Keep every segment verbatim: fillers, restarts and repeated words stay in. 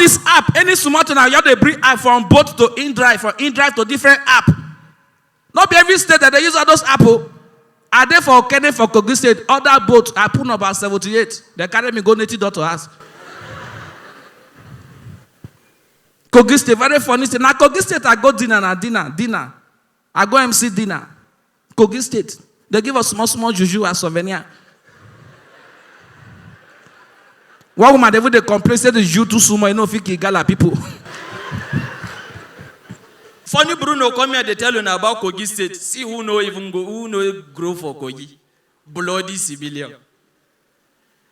This app, any small thing, now you have to bring app from boat to in drive, from in drive to different app. Not be every state that they use all those app. Oh. Are they for Okene for Kogi State? Other boat, I put number seventy-eight. They carry me go native doctor house. Kogi State, very funny state. Now Kogi State, I go dinner, na dinner, dinner. I go M C dinner. Kogi State. They give us small, small juju as souvenir. One woman, they would they complain, say the juju too small, you know, fiki gala people. Funny Bruno come here, they tell you about Kogi State. See who know even go, who know grow for Kogi. Bloody civilian.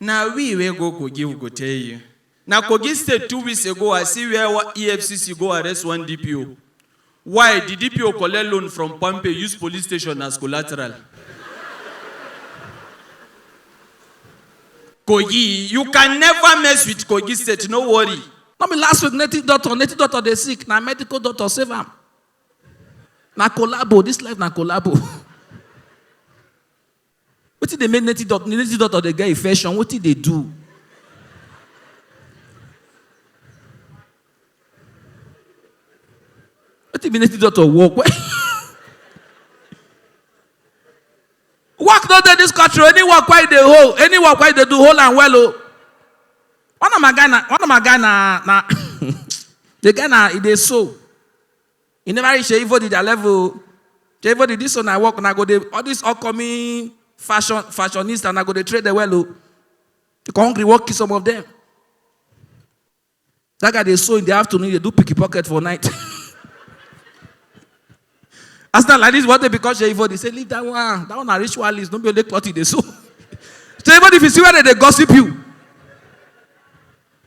Now we will go Kogi, we go tell you. Now Kogi State two weeks ago, I see where E F C C go arrest one D P O. Why? The D P O collect loan from Pompey, use police station as collateral. Kogi, you can never mess with Kogi State, no worry. Not be last week, native doctor, native doctor they sick. Now medical doctor save him. Now collabo, this life now collabo. What did they make native doctor? Native doctor they get infection. What did they do? What did native doctor work? Work not there this country. Any work why they hold, any work why they do hold and well. Oh. One of my guy, na, one of my guy, na, na the guy na, he dey so. He never reach even the their level. Even the this one I work, and I go dey all this upcoming fashion fashionista, and I go dey trade the well. Oh. You can hungry work kill some of them. That guy they so in the afternoon, they do picky pocket for night. As not like this, what they because even they say leave that one. That one a ritualist. Don't be only clotty they so. So even if you see where they, they gossip you,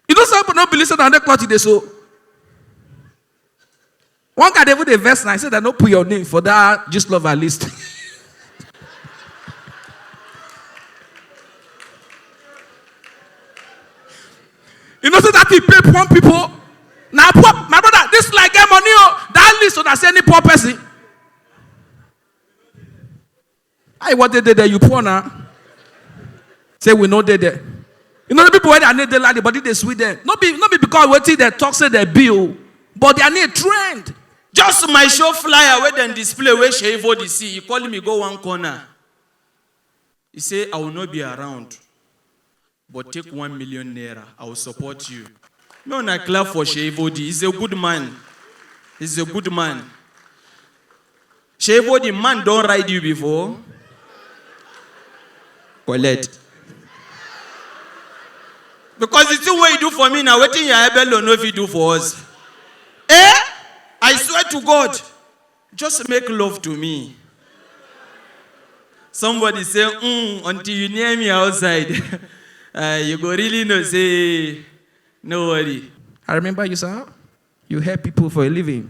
you know some people don't believe that they clotty they so. One guy they even dey vex and I said that no put your name for that just lover list. You know, so that he pay poor people. Now, poor, my brother, this like get money. Oh, that list so that say any poor person. I what they did there, you poor now. Say we know they there. You know the people where they need the land, but they sweet there. Not be not be because what they talk say they bill, but they need trend. Just my show flyer where then display where Sheivo the see. He called me go one corner. He say I will not be around. But take one million naira, I will support you. No, na clap for Sheivodi. He's a good man. He's a good man. Sheivodi, man don't ride you before. Collect. Because the thing what you do for me now, waiting your Ebelo no if you do for us. Eh? I swear to God. Just make love to me. Somebody say, mm, until you near me outside, uh, you go really know, say, no worry. I remember you, sir. You help people for a living.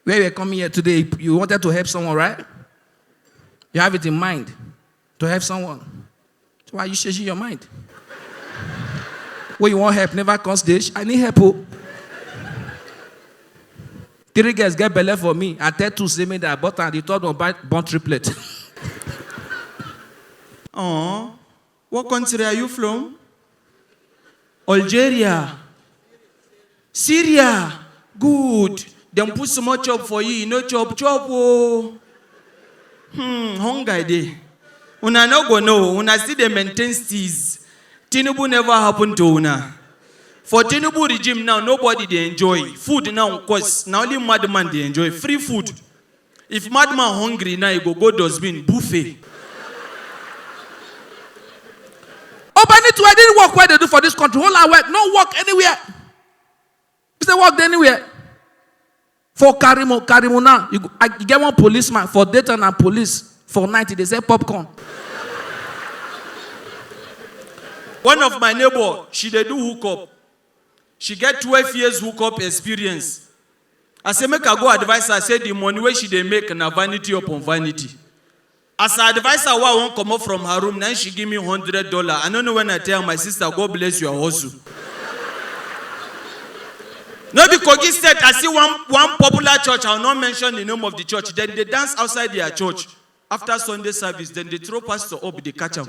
Where you're coming here today, you wanted to help someone, right? You have it in mind to help someone. So why are you changing your mind? When you want help, never come stage. I need help. Oh. Three girls get belly for me. I tell two say me that I bought and the third one buy born triplet. Oh, what country are you from? Algeria. Syria. Good. Dem put small chop for you, you no chop chop oh. Hmm, hunger dey. Una no go know, una still dey maintain steeze. Tinubu never happen to una. For Tinubu regime now, nobody dey enjoy. Food now cost. Na only madman dey enjoy free food. If madman hungry now, he go go dustbin, buffet. Open it where didn't work where they do for this country. Whole lot work, no work anywhere. Is there work anywhere? For Karimu, Karimu now, you, go- I, you get one policeman for daytime and police for night, they sell popcorn. One of my neighbor, she dey do hookup. She get twelve years hookup experience. I say make I go advise her, say the money where she dey make na vanity upon vanity. As I advise her, why I won't come up from her room, now she give me hundred dollar. I don't know when I tell my sister, God bless your hustle. No be Kogi State, I see one, one popular church, I will not mention the name of the church. Then they dance outside their church. After Sunday service, then they throw pastor up, they catch him.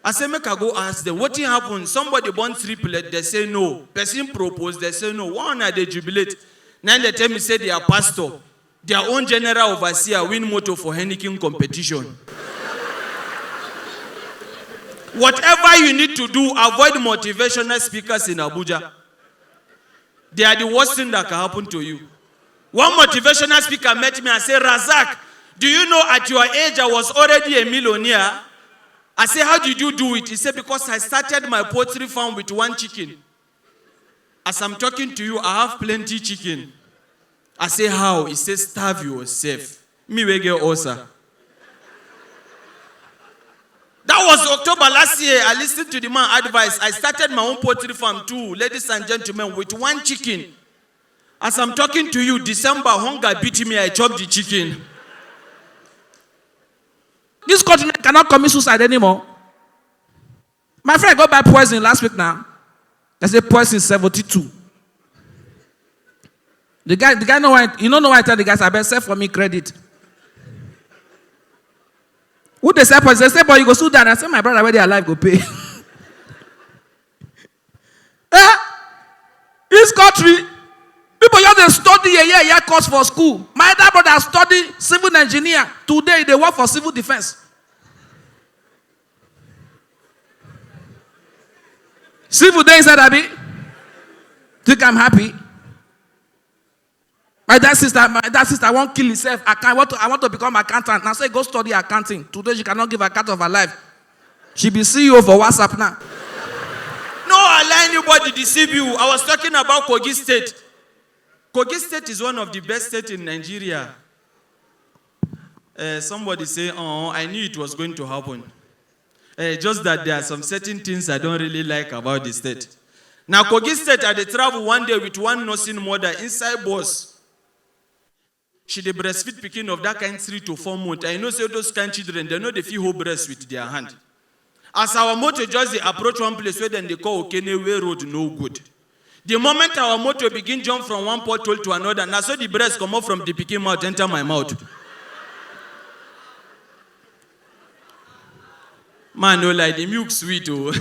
I say, "Make I go ask them, wetin happen? Somebody born triplet?" They say, "No." Person propose? They say, "No." Why una dey jubilate? Na im they tell me say their pastor, their own general overseer, win motor for Heineken competition. Whatever you need to do, avoid motivational speakers in Abuja. They are the worst thing that can happen to you. One motivational speaker met me and said, "Razak, do you know at your age I was already a millionaire?" I said, "How did you do it?" He said, "Because I started my poultry farm with one chicken. As I'm talking to you, I have plenty chicken." I say, "How?" He said, "Starve yourself." Me wey get ulcer. That was October last year. I listened to the man advice. I started my own poultry farm too, ladies and gentlemen, with one chicken. As I'm talking to you, December, hunger beat me. I chop the chicken. This country cannot commit suicide anymore. My friend go buy poison last week now. They say poison seventy-two. The guy, the guy know why, you don't know why I tell the guys, "I bet sell for me credit." Who they sell poison? They say, "But you go sue that." I say, "My brother, where they alive go pay." Eh? This country, people just dey study a year, year course for school. My elder brother study civil engineer. Today, they work for civil defense. Civil dey inside, abi? Think I'm happy? My dad sister, my dad sister won't kill himself. I can't. I want to, I want to become accountant. Now say go study accounting. Today she cannot give account of her life. She be C E O for WhatsApp now. No allow anybody deceive you. I was talking about Kogi State. Kogi State is one of the best states in Nigeria. Uh, somebody say, "Oh, I knew it was going to happen." Uh, just that there are some certain things I don't really like about the state. Now, Kogi State, I dey travel one day with one nursing mother inside bus. She dey breastfeed pikin of that kind three to four months. I know say those kind children, they know they feel hold breast with their hand. As our motor just dey approach one place where then they call Okene, where road no good. The moment our motor begin jump from one pothole to another, now so the breast come up from the pikin mouth, enter my mouth. Man, no lie, the milk sweet, oh.